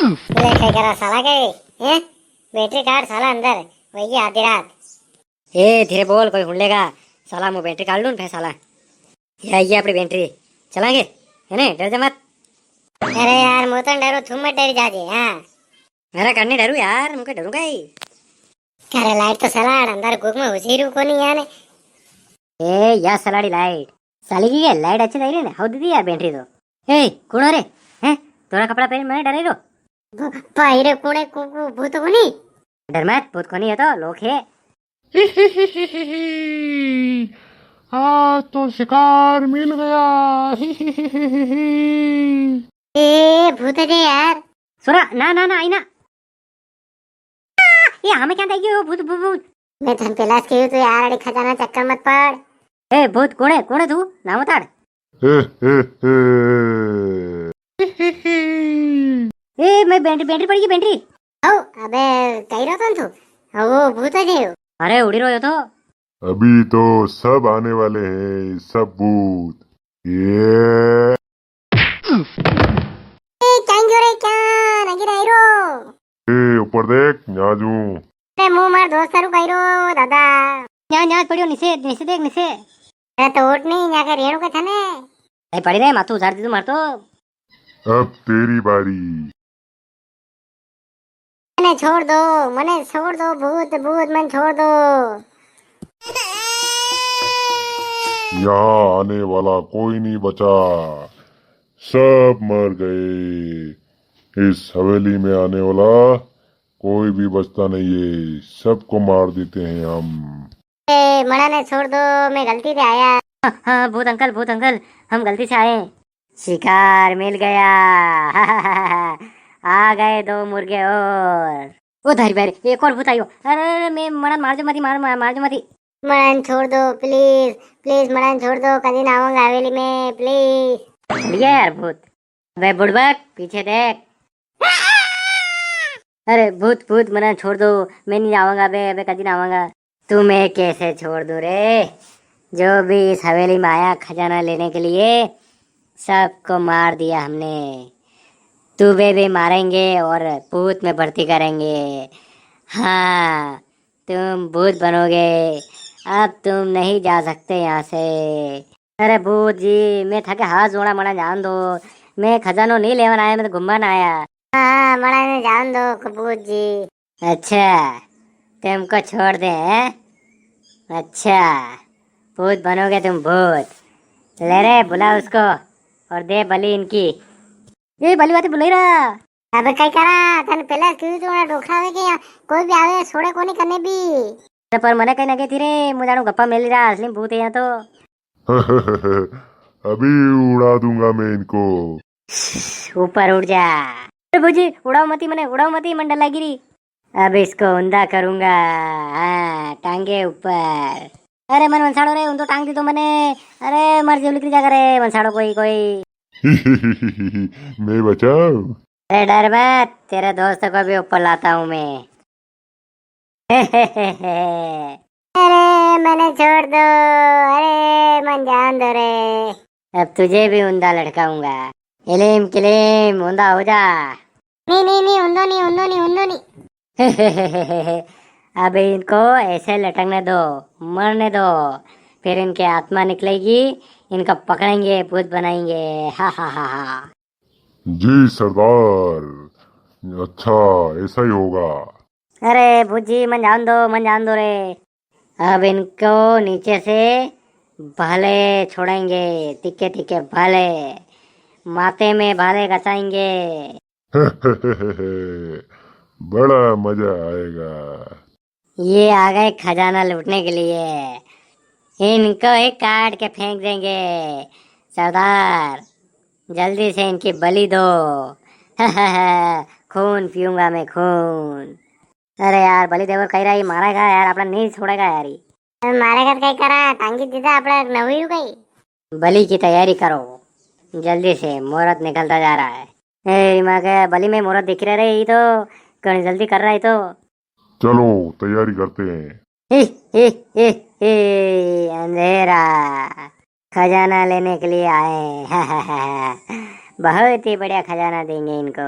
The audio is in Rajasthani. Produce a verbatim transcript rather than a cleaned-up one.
ले, कई करा साला के, हैं? बैटरी काट साला अंदर, वही आधी रात। ए, धीरे बोल, कोई हुन लेगा। साला, मूं बैटरी काट लूं न फे साला। ये आई अपनी बैटरी, चलांगे, है ने? डर जा मत। अरे यार, मूं तो डरूं, थू मत डरी जाजे, हाँ। अरे कणे डरूं यार, मूं कई डरूं कई। अरे लाइट तो सलाड़, अंदर गुक में हुसी रू कोनी यार। ए, या सलाड़ी लाइट। साली की ये लाइट अच्छी लग रही है ना? हाउ दीदी यार बैटरी तो। ए, कुण हो रे? हैं? तोरा कपड़ा पेरी ने मने डरई रो? भ-, भाई रे, कुण है? कु-, कु-, भूत कोनी? डर मत, भूत कोनी है तो, लोग है। आज तो शिकार मिल गया। ए, भूत है यार। सुरा, ना, ना, ना, आई ना। ये हमें क्या देगी वो भूत, भूत, भूत? मैं थन पेलास कही तो यार, अड़ी खजाना चक्कर मत पड़। ए, भूत, कुण है, कुण है तू? नाम बताड़। ए, ए, ए। ए, मैं बैटरी, बैटरी पड़ी गई, बैटरी। ओ, अबे, कही रहो तन तू? हाँ, वो भूत है जे। अरे, उड़ी रहो यो तो। अभी तो सब आने वाले हैं, सब भूत। ये। ए, क्या जो रे, क्या? नगे नहीं रो। ए, ऊपर देख, न्याज हूँ। अरे, मूं मार दोस्त रू कही रो, दादा। न्या, न्या पड़ियो, नीचे, नीचे देख, नीचे। अरे, तो उठ नी, न्या के रेणु के थाने। ए, पड़ी रे, माथू उजाड़ दीधू मार तो। अब तेरी बारी। मने छोड़ दो, मने छोड़ दो, भूत, भूत, मने छोड़ दो। यहाँ आने वाला कोई नहीं बचा, सब मर गए। इस हवेली में आने वाला कोई भी बचता नहीं है, सबको मार देते हैं हम। ए, मना ने छोड़ दो, मैं गलती से आया। हाँ, हाँ, भूत अंकल, भूत अंकल, हम गलती से आए। शिकार मिल गया। आ गए दो मुर्गे और। ओ धारी भाई, एक और भूत आयो। अरे, अरे, अरे, मैं मना मार जो मती, मार, मार, मार जो मती। मना ने छोड़ दो, please, please, मना ने छोड़ दो, कदी ना आवांगा हवेली में, please। बढ़िया यार भूत। अबे बुड़बक, पीछे देख। अरे भूत, भूत, मना छोड़ दो, मैं नहीं आवांगा अबे, अबे कदी ना आवांगा। तुम्हें कैसे छोड़ दूं रे? जो भी इस हवेली में आया खजाना लेने के लिए, सबको मार दिया हमने। तुम्हें भी मारेंगे और भूत में भर्ती करेंगे। हाँ, तुम भूत बनोगे, अब तुम नहीं जा सकते यहाँ से। अरे भूत जी, मैं थाके हाथ जोड़ा, मना जान दो। मैं खजानो नहीं लेवन आया, मैं तो घूमन आया। हाँ, हाँ, मना ने जान दो, भूत जी। अच्छा, तुमको छोड़ दे, हैं? अच्छा, भूत बनोगे तुम, भूत। ले रे, बुला उसको और दे बलि इनकी। ए, बलि वाते बुलाई रहा। अबे कई करा, तने पहले क्यों तो ना डोकरा है कि यहाँ कोई भी आवे, छोड़े कोनी कने भी। अरे पर मने कई ना कही थी रे, मूं जाणूं गप्पा मेली रहा, असली भूत है यहाँ तो। अभी उड़ा दूंगा मैं इनको। ऊपर उड़ जा। अरे भूत जी, उड़ाओ मती मने, उड़ाओ मती, मन डर लागी री। अब इसको ऊंधा करूंगा। हाँ, टांगे ऊपर। अरे मन मनसाड़ो रे, ऊंधो टांग दी तो मने। अरे मर जीव निकली जागा रे, मनसाड़ो कोई, कोई। मैं बचाऊं? अरे डर मत, तेरे दोस्त को भी ऊपर लाता हूँ मैं। अरे मने छोड़ दो, अरे मन जान दो रे। अब तुझे भी ऊंधा लटकाऊंगा। इलीम किलीम ऊंधा हो जा। नी, नी, नी, ऊंधो नी, ऊंधो नी, ऊंधो नी। अब इनको ऐसे लटकने दो, मरने दो, फिर इनकी आत्मा निकलेगी, इनको पकड़ेंगे, भूत बनाएंगे। हा, हा, हा, हा। जी सरदार, अच्छा, ऐसा ही होगा। अरे भूत जी, मन जान दो, मन जान दो रे। अब इनको नीचे से भाले छोड़ेंगे, तीखे तीखे भाले, माथे में भाले गसाएंगे। बड़ा मजा आएगा। ये आ गए खजाना लूटने के लिए, इनको ही काट के फेंक देंगे। सरदार, जल्दी से इनकी बलि दो। खून पीऊंगा मैं, खून। अरे यार, बलि देवर कही रहा, ये मारेगा यार, अपना नहीं छोड़ेगा यार ये। अरे मारेगा तो कई करा, टांगी दीदा अपना नवी रू कई। बलि की तैयारी करो, जल्दी से, मुहूर्त निकलता जा रहा है। ए, री माँ के बलि में मुहूर्त दिख रहा रे, ये तो घणी जल्दी कर रहा है तो। चलो, तैयारी करते हैं। ही, ही, ही, ही, अंधेरा। खजाना लेने के लिए आए। बहुत ही बढ़िया खजाना देंगे इनको।